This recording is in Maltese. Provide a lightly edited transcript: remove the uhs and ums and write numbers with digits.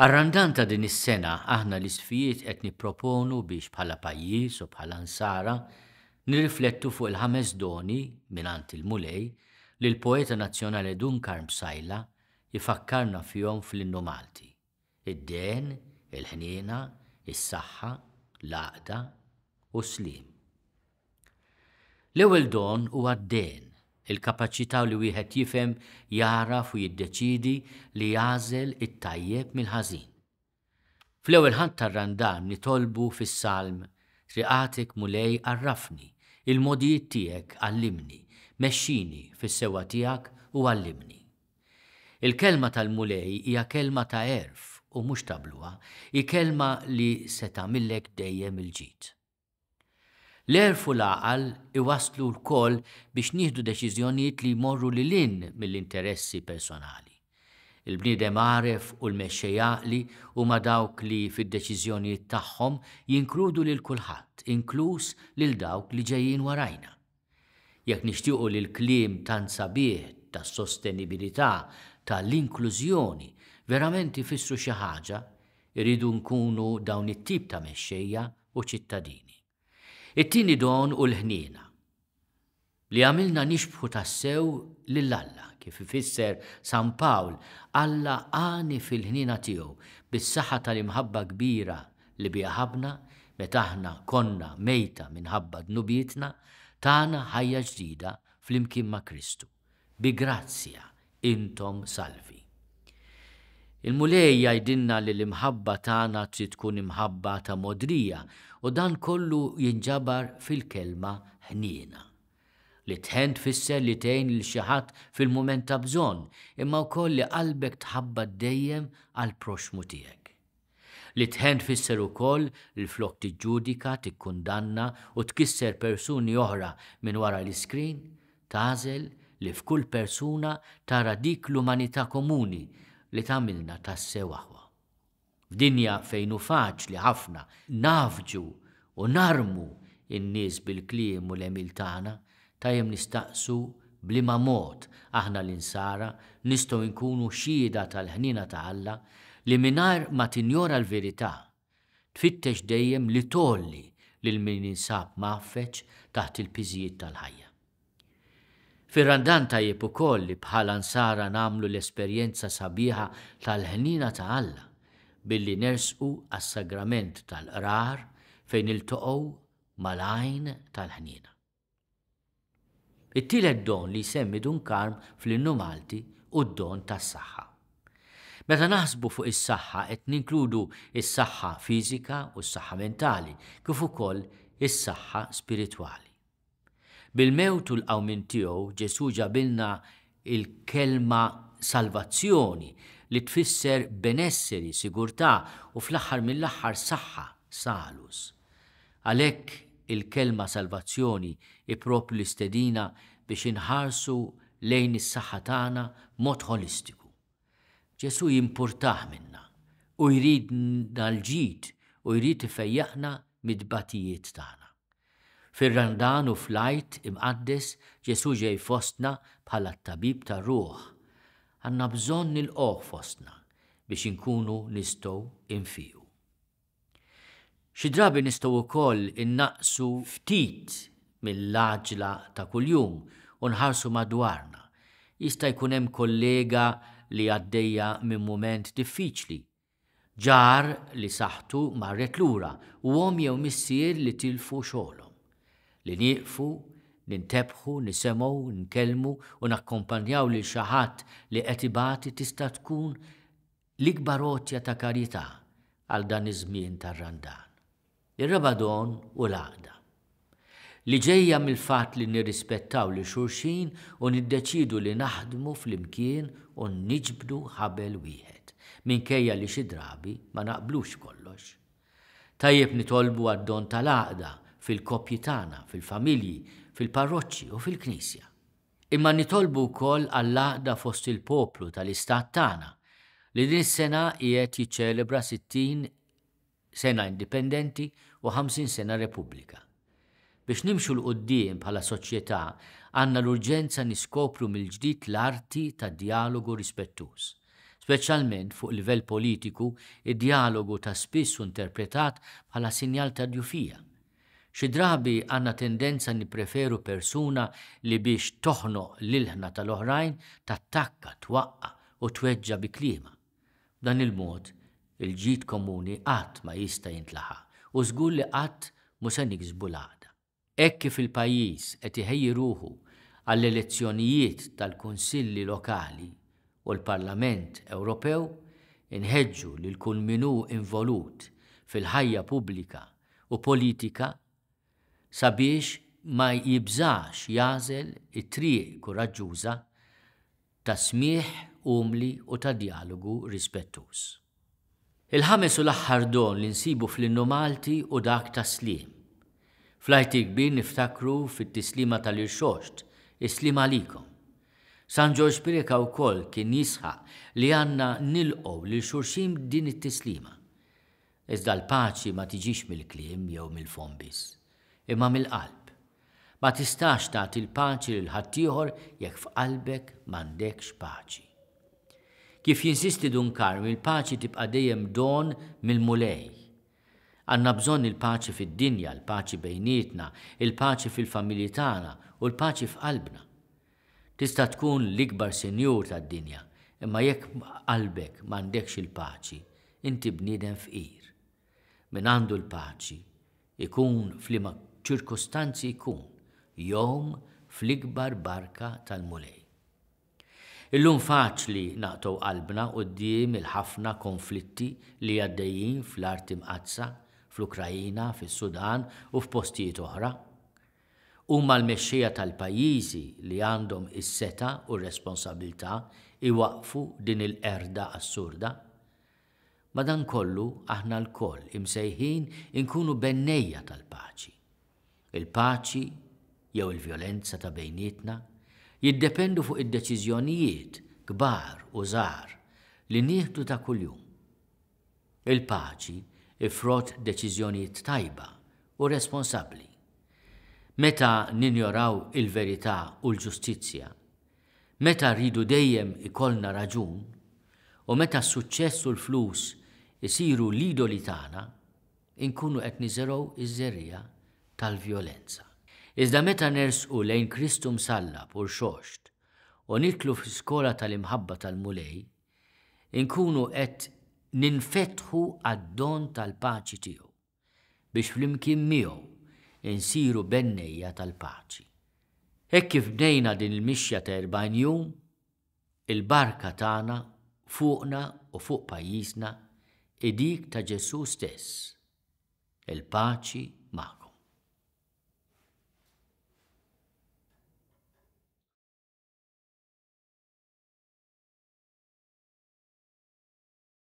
Għar-Randan ta' din is-sena aħna l-Isqfijiet qed nipproponu biex bħala pajjiż u bħala Nsara nirriflettu fuq il-ħames doni mingħand il-Mulej li l-poeta nazzjonali Dun Karm Psaila jfakkarna fihom fl-Innu Malti, id-dehen, il-ħniena, is-saħħa, l-għaqda u s-sliem. L-ewwel don huwa d-dehen, il-kapaċità li wieħed jifhem, jagħraf u jiddeċiedi li jagħżel it-tajjeb mill-ħażin. Fl-ewwel Ħadd tar-Randan nitolbu fis-Salm, Triqatek Mulej għarrafni, il-mogħdijiet tiegħek għallimni, mexxini fis-sewwa tiegħek u għallimni. Il-kelma tal-Mulej hija kelma ta' għerf u mhux ta' bluha, hi kelma li se tagħmillek dejjem il-ġid. L-għerf u l-għaqal iwasslu wkoll biex nieħdu deċiżjonijiet li jmorru lil hinn mill-interessi personali. Il-bniedem għaref u l-mexxej għaqli huma dawk li fid-deċiżjonijiet tagħhom jinkludu lil kulħadd, inkluż lil dawk li ġejjin warajna. Jekk nixtiequ li l-kliem tant sabiħ tas-sostenibilità, ta' l-inklużjoni, verament ifissru xi ħaġa, irridu nkunu dawn it-tip ta' mexxejja u ċittadini. It-tieni don hu l-ħniena, li jagħmilna nixbħu tassew lil Alla, kif ifisser San Pawl, Alla għani fil-ħniena tiegħu, bis-saħħa tal-imħabba kbira li biha ħabbna, meta aħna konna mejta minħabba dnubietna, tana ħajja ġdida flimkien ma' Kristu. Bi grazzja intom salvi. Il-Mulej jgħidilna li l-imħabba tagħna trid tkun imħabba ta' mogħdrija u dan kollu jinġabar fil-kelma ħniena. Li tħenn tfisser li tgħin lil xi ħadd fil-mument ta' bżonn, imma wkoll li qalbek tħabbat dejjem għall-proxxmu tiegħek. Li tħenn tfisser ukoll li flok tiġġudika, tikkundanna u tkisser persuni oħra minn wara l-iskrin, tagħżel li f'kull persuna tara dik l-umanità komuni li tagħmilna tassew aħwa. F'dinja fejn hu faċli ħafna ngħaffġu u narmu n-nies bil-kliem u l-għemil tagħna, tajjeb nistaqsu b'liema mod aħna l-Insara nistgħu nkunu xhieda tal-ħniena ta' Alla li mingħajr ma tinjora l-verità, tfittex dejjem li tgħolli lil min jinsab mgħaffeġ taħt il-piżijiet tal-ħajja. Fir-Randan tajjeb ukoll li bħala Nsara nagħmlu l-esperjenza sabiħa tal-ħniena ta' Alla billi nersqu għas-sagrament tal-Qrar fejn niltaqgħu mal-għajn tal-ħniena. It-tielet don li jsemmi Dun Karm fl-Innu Malti hu d-don tas-saħħa. Meta naħsbu fuq is-saħħa qed ninkludu s-saħħa fiżika u s-saħħa mentali kif ukoll is-saħħa spiritwali. Bil-mewt u l-qawmien tiegħu, Ġesù ġabilna l-kelma salvazzjoni li tfisser benesseri, sigurtà u fl-aħħar mill-aħħar saħħa, salus. Għalhekk il-kelma salvazzjoni hi proprju l-istedina biex inħarsu lejn is-saħħa tagħna b'mod ħolistiku. Ġesù jimpurtah minna u jridna l-ġid u jrid ifejjaqna mit-tbatijiet tagħna. Fir-Randan u fl-Għid Imqaddes Ġesù ġej fostna bħala t-tabib tar-ruħ. Għandna bżonn nilqgħuh fostna biex inkunu nistgħu nfiqu. Xi drabi nistgħu wkoll innaqqsu ftit mill-għaġla ta' kuljum u nħarsu madwarna. Jista' jkun hemm kollega li għaddejja minn mument diffiċli, ġar li saħħtu marret lura u omm jew missier li tilfu xogħolhom. Li nieqfu, nintebħu, nisemgħu, nkellmu u nakkompanjaw lil xi ħadd li qed ibati tista' tkun L-ikbar għotja ta' karità għal dan iż-żmien tar-Randan. Ir-raba' don hu l-għaqda. Li ġejja mill-fatt li nirrispettaw lil xulxin u niddeċiedu li naħdmu flimkien u niġbdu ħabel wieħed, minkejja li xi drabi ma naqblux f'kollox. Tajjeb nitolbu għad-don tal-għaqda fil-koppji tagħna, fil-familji, fil-parroċċi u fil-Knisja. Imma nitolbu wkoll għall-għaqda fost il-poplu tal-istat tagħna, li din is-sena qiegħed jiċċelebra 60 sena indipendenti u 50 sena Repubblika. Biex nimxu 'l quddiem bħala soċjetà għandna l-urġenza niskopru mill-ġdid l-arti tad-djalogu rispettuż. Speċjalment fuq livell politiku, id-djalogu ta' spiss hu interpretat bħala sinjal ta' djufija. Xi drabi għandna tendenza nippreferu persuna li biex toħnoq l-ilħna tal-oħrajn tattakka, twaqqa' u tweġġa' bi kliemha. B'dan il-mod, il-ġid komuni qatt ma jista' jintlaħaq u żgur li qatt mhu se niksbu l-għaqda. Hekk kif il-pajjiż qed iħejji ruħu għall-elezzjonijiet tal-Kunsilli Lokali u l-Parlament Ewropew, inħeġġu lil kull min hu involut fil-ħajja pubblika u politika sabiex ma jibżax jagħżel it-triq kuraġġuża ta' smigħ umli u ta' djalogu rispettuż. Il-ħames u l-aħħar don li nsibu fl-Innu Malti hu dak tas-sliem. Fl-Għid il-Kbir niftakru fit-tislima tal-Irxoxt, Is-sliem għalikom. San Ġorġ Preca wkoll kien jisħaq li għandna nilqgħu lil xulxin b'din it-tislima. Iżda l-paċi ma tiġix mill-kliem jew mill-fomm biss, imma mill-qalb. Ma tistax tagħti l-paċi lil ħaddieħor jekk f'qalbek m'għandekx paċi. Kif jinsisti Dun Karm, il-paċi tibqa' dejjem don mill-Mulej. Għandna bżonn il-paċi fid-dinja, il-paċi bejnietna, il-paċi fil-familji tagħna u l-paċi f'qalbna. Tista' tkun l-ikbar sinjur tad-dinja, imma jekk f'qalbek m'għandekx il-paċi, inti bniedem fqir. Min għandu l-paċi, ikun f'liema ċirkustanzi jkun, jgħum fl-ikbar barka tal-Mulej. Illum faċli naqtgħu qalbna quddiem il-ħafna konflitti li għaddejjin fl-Art Imqaddsa, fl-Ukraina, fis-Sudan u f'postijiet oħra. Huma l-mexxejja tal-pajjiżi li għandhom is-setgħa u r-responsabilità jwaqqfu din il-qerda assurda. Madankollu, aħna lkoll imsejħin inkunu bennejja tal-paċi. Il-paċi jew il-vjolenza ta' bejnietna jiddependu fuq id-deċiżjonijiet, kbar u żgħar, li nieħdu ta' kuljum. Il-paċi hi frott deċiżjonijiet tajba u responsabbli. Meta ninjoraw il-verità u l-ġustizzja, Meta rridu dejjem ikollna raġun, u meta s-suċċess u l-flus isiru l-idoli tagħna, inkunu qed niżirgħu ż-żerriegħa tal-vjolenza. Iżda meta nersqu lejn Kristu msallab u rxoxt u nidħlu fl-iskola tal-imħabba tal-Mulej, inkunu qed ninfetħu għad-don tal-paċi tiegħu. biex flimkien miegħu nsiru bennejja tal-paċi. Hekk kif bdejna din il-mixja ta' 40 jum, il-barka tagħna fuqna u fuq pajjiżna hi dik ta' Ġesù stess. Il-paċi magħkom.